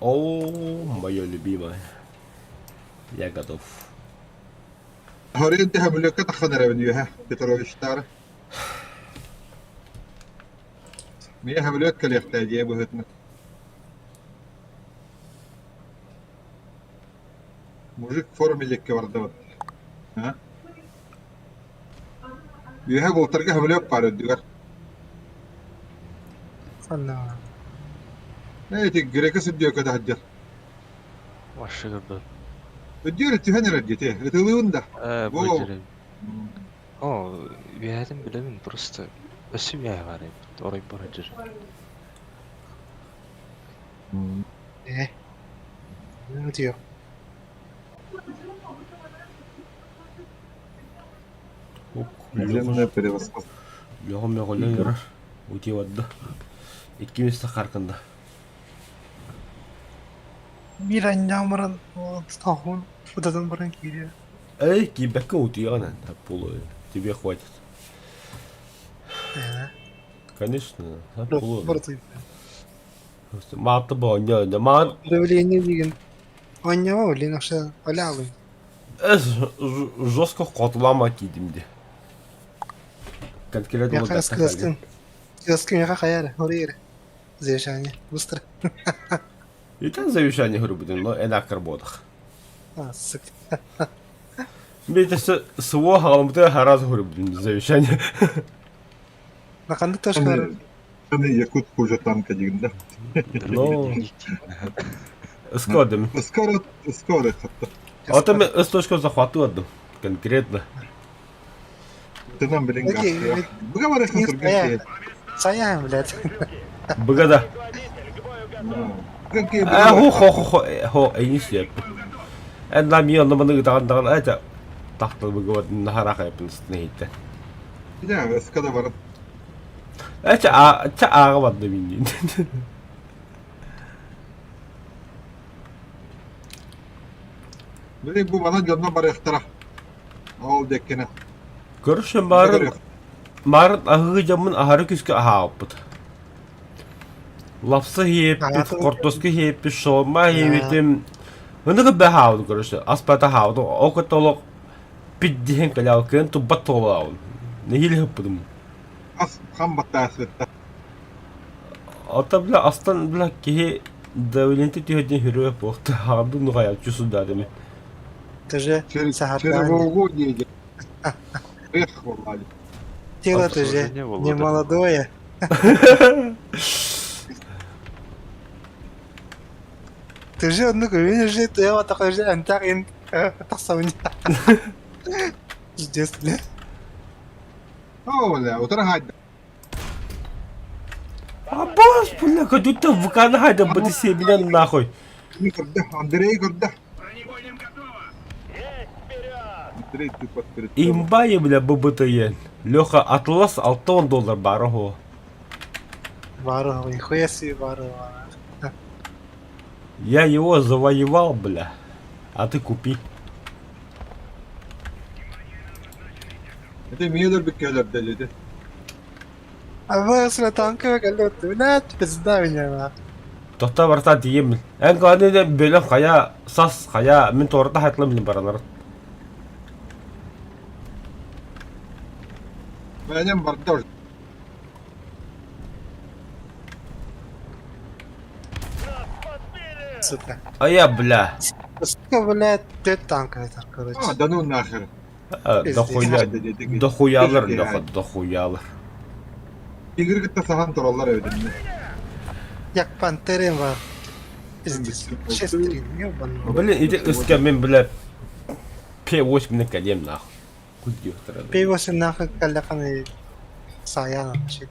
О, мое любимое. Я готов. Хорин төһөмүлүөккэ тахсан эрэбин үөһэ Петровичтаары. Миэ сөмөлүөт кэлиэхтээх дьиэ быһыытынан. Мужик в форме диэкки бардыбыт. А? Үөһэ бултарга сөмөлүөт баар үрдүгэр. Ханна? Ээ, ити грека сырдыа көтө сылдьар. Вообще көрбөт. Өддүөр түһэн эрэр диэти. Ытылыыбын да. Ээ, бу Бу дьэрэ. О, үөһэтин билэбин, просто өссө үөһэ баар эбит, оройбор сылдьар. Э. Утуйуо. Наземное превосходство. Леха мөҕүллэн турар. Утуйа барда. Икки миэстэ харкында. Биир анньаан баран тоһун утатан баран киириэ. Эй, киирбэккэ утуйаҕын эн, буолуо. Тебе хватит. Э. Конечно, буолуо. Барытый. Мааты боонньо, маан Давление деген. Оонньомо блин, вообще олялый. Жестко хотулама киидим де. Конкретно Меха скаскын. Скаскын меха хаяр, хорир. Завещание. Быстро. И там завещание говорю, блин, но энак работах. А, сука. Бейте СВО халамты хараз говорю, блин, завещание. На ханды ташкар. Аны якут хуже танка диэн да. Ну, скодым. Скоро, скоро хатта. А там с точка захватываю конкретно. Ты нам, блин, Окей, Быга не Саяем, блядь. Быгада. А, хо хо хо хо хо эйни сиэп. Эн нам мион маны даҕан даҕан эта тахтал быгыбат нахараха эпин сытын Да, скада баран. Эчэ а ча ааҕа барда миннин. Блин, бу мана дьонно барыахтара. Ол диэккинэ. Көрүшэн баарын баарын аһыы дьоммун аһары күскэ аһаабыппыт. Лапса хиэппит, хортуоска хиэппит, шаурма хиэбитим. Ыныгы бэһаабыт көрүшэ, аспата хаабыт. Ол кытта олох пиддиһэн кэлээбит, кыайан туппат туолаабын. Нэһиилэ ыппытым. Ас хам баттаасыта. Ата бля астан бля киһи давление түһэрдин хүрүө буолта хаабын нуҕайааччы судаадыми. Тоже сахардаан. Червогу диэги. Эх, буоллаали. Тело тоже не молодое. Ты же одну видишь, ты вот такой же антарин тахсабын. Пиздец, бля. О, бля, утара хайда. Абас, бля, как будто в Канаде бы ты себе меня нахуй. Андрей көрдө. Андрей ты под Имба бля, ББТН. Леха, Атлас 60 доллар баар оһо. Баар, нихуя себе баар. Я его завоевал, бля. А ты купи. Это миэлэр бүккэлэр дэлити. А вы с танковый голет, блядь, пизда меня на. Тохто барта тиийэммин. Эн главное бөлөх хайа сас хайа мин туората хатла мин баралар. Бэнем барда уже. Сука. А я, бля. Сука, блядь, ты танк это, короче. А, да ну нахер. Дохуя, дохуялар, Леха, дохуялар. Игорь кытта сахан тураллар эбит. Як пантерин бар. Пиздец. 6-3, ёбаный. Блин, иди ыска мен, бля, П8 мен кэлиэм нахуй. Кудьёхтара. П8 нахуй каляканы саян вообще.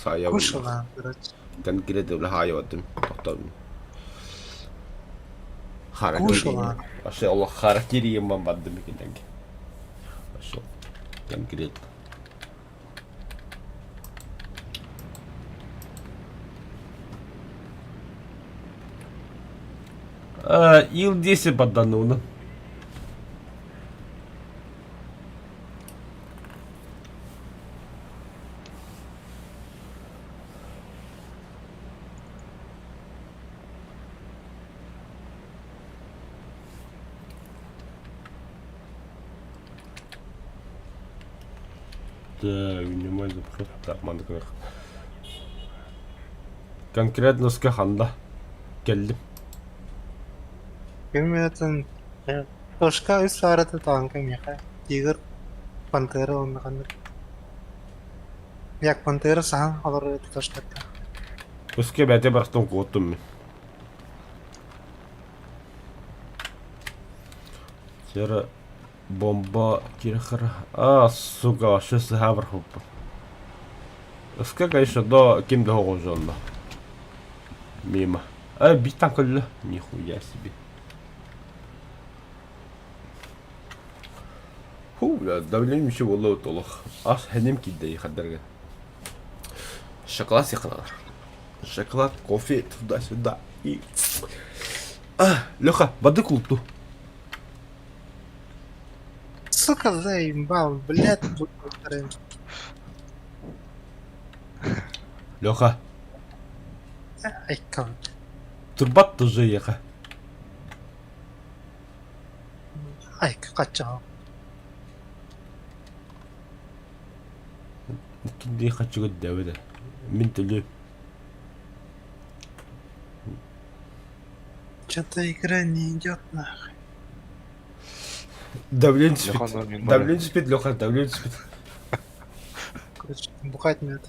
Сая Кушала, короче. Конкретно, бля, хайватым. Тоқтадым. Харакири. Кушала. Вообще, Allah харакири еман бардым екен. Вообще, конкретно. Ил-10 баддануна. Так, внимай запрос. Так, маннык гыныах. Конкретно ска ханда кэллим. Ким этин Тошка үс саарата таанка миэхэ Тигр, Пантера уонна ханнык Як Пантера саһан олорор этэ Тошкаттан. Өскө бэйэтэ барахтан куоттум мин. Сера бомба кирхара. А, сука, вообще сыһаабар хоппут. Өскө, конечно, до ким да оҕозонно. Мимо. А, биир танк өллө. Нихуя себе. Ху, бля, давление еще было толох. Ас хэним кидде хаддарга. Шоколад сихалар. Шоколад, кофе, туда-сюда. И... А, Леха, воды клубту. Сука, заебал, блядь, Леха. Айкам. Турбат тоже еха. Айка каччаҕа. Кимдии хаччыга дэбитэ. Мин төлүөм. Что-то игра не идет нахуй. Давление Леха, түспүт. ну, мин баран. Давление түспүт, Леха, давление түспүт. Короче, бухать надо.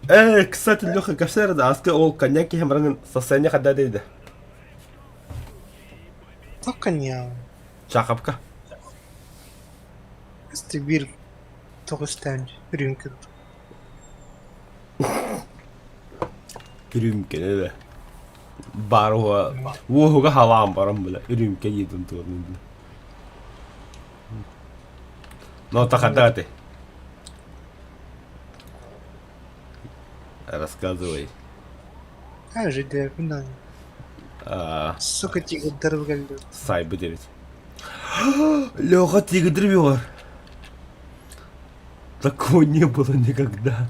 Э, кстати, Леха, кэпсээр да, аска ол коньяк киһи баран состояние хадда дейdi. Только не Чакапка. Биир тоҕус үрүҥ Үрүүмкэни да. Баар уоһуга халаан баран бile үрүүмкэ диэтин туорун бile. Но тахада ты. Рассказывай. А, же да. А, Сука, тигр кэллэ. Сайбы девять. Леха, тигр бар. Такого не было никогда.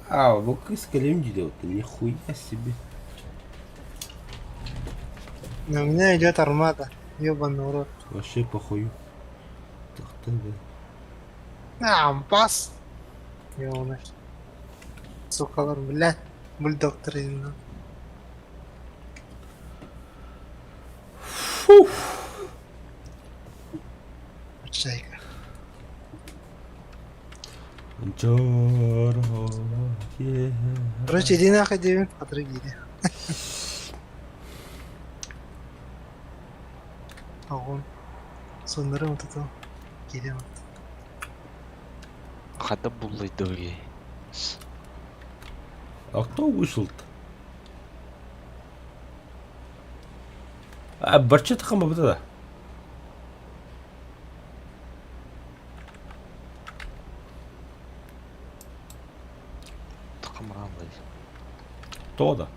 А, вот кыс кэлем делал нихуя себе. На меня идет армада. Ебаный урод. Вообще похую. Так, да. А, пас. Ёбаный. Сукалар, блядь. Бульдог тренинг. Фух. Чайка. Короче, иди нахуй, Девин, потрогили. Огонь. Соннары вот это. Кирилл. Хата буллайдыгы. А кто вышел-то? А, барча тахама вот это. Тақымырандай. То да. Б.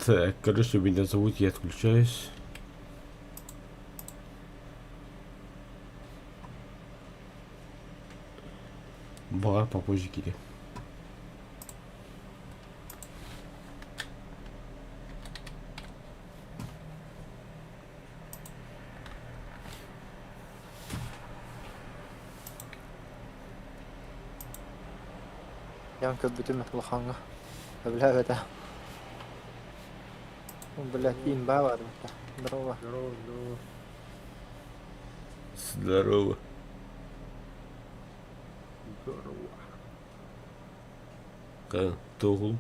Так, короче, меня зовут, я отключаюсь. Баҕар попозже киирэ. Ян көрбүтүм улахаҥҥа. Сөбүлээбэтэ. Бля, имба бар Здорово. Здорово, здорово. Здорово. Здорово. Тогул.